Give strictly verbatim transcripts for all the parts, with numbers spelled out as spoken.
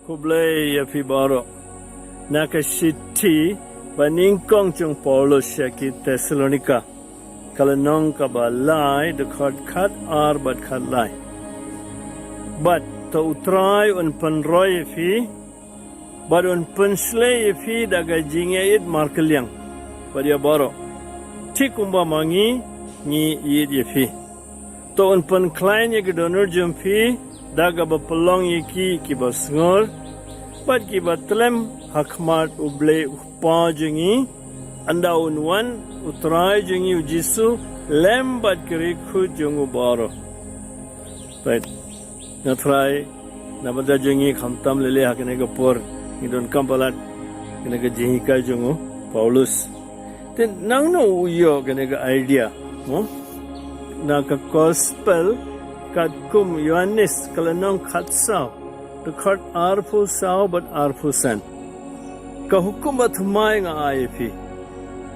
Khublei ïa phi baroh. Na ka shithi ba nyngkong jong u Paulus sha ki Thessalonika, ka lynnong kaba lai, dkhot khat ar bad khat lai. Bad to u Trai un pynroi ïa phi, bad un pynshlei ïa phi da ka jingïaieit markylliang. Bad ïa baroh, thik kumba ma ngi ngi ïeit ïa phi. To un pynkhlaiñ ïa ki dohnud jong phi da kaba pynlong ïa ki kiba sngewbha bad kiba tlem ha khmat U Blei U Kpa jong ngi, ynda un wan u Trai jong ngi u Jisu, lem bad ki riewkhuid jong u baroh. Peit, nga trai, na bynta jong ngi khamtam lei lei ha kane ka por, ngi donkam palat kane ka jinghikai jong u Paulus. Te nangno u ïoh kane ka idea, mo? Na ka Gospel katkum u Ïohannes, ka lynnong khatsaw, dkhot arphew saw bad arphew san. Ka hukum bathymmai nga ai ïa phi: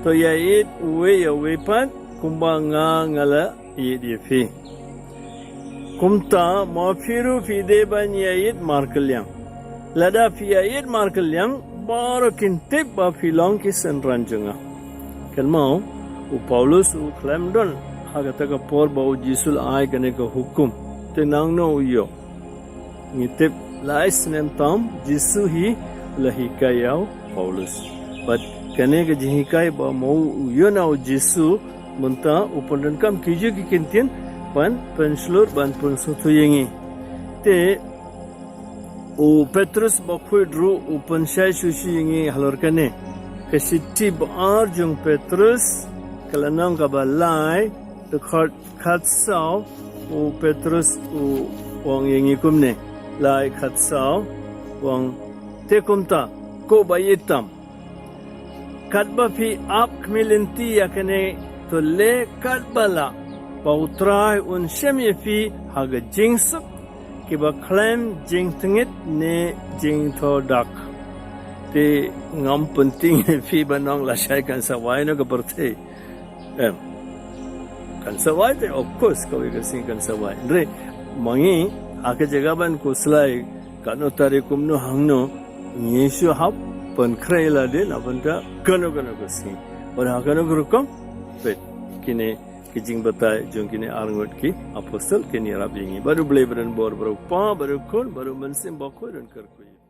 to ïaieit uwei ïa uwei pat kumba nga nga la ïeit ïa phi. Kumta ma phi ruh phi dei ban ïaieit markylliang. Lada phi ïaieit markylliang, baroh kin tip ba phi long ki synran jong nga. Kynmaw, u Paulus u khlem don ha kata ka por ba u Jisu u la ai kane ka hukum. Te nangno u ïoh? Ngi tip lai snem tam, Jisu hi u la hikai ïa u Paulus. Bad kane ka jinghikai ba ma u ïoh na u Jisu, mynta u pyndonkam ki ju ki kyntien ban pynshlur, ban pynsngewthuh ïa ngi. Te u Petrus bakhuid ruh u pynshai shuh shuh ïa ngi halor kane. Ka shithi ba ar jong u Petrus, ka lynnong kaba lai, dkhot khatsaw, u Petrus u ong ïa ngi kumne. Lai khatsaw, u ong: Te kumta, ko ba ïeit tam, katba phi ap khmih lynti ïa kane, to leh katba lah, ba u Trai un shem ïa phi ha ka jingsuk, kiba khlem jingtngit ne jingthoh dak. Te ngam pyntieng ïa phi ban ong lashai kan sa wai noh ka pyrthei. Em. Kan sa wai te, of course, kawei ka sngi kan sa wai. Hynrei ma ngi, ha ka jaka ban khuslai, katno tarik, kumno, hangno, ngi shu hap pynkhreh lade na bynta kano kano ka sngi. Bad ha kano ka rukom, peit, kine ki jingbatai jong kine arngut ki apostol kin ïarap ïa ngi. Bad U Blei ba don bor, bad U Kpa, bad U Khun, bad U Mynsiem Bakhuid un kyrkhu ïa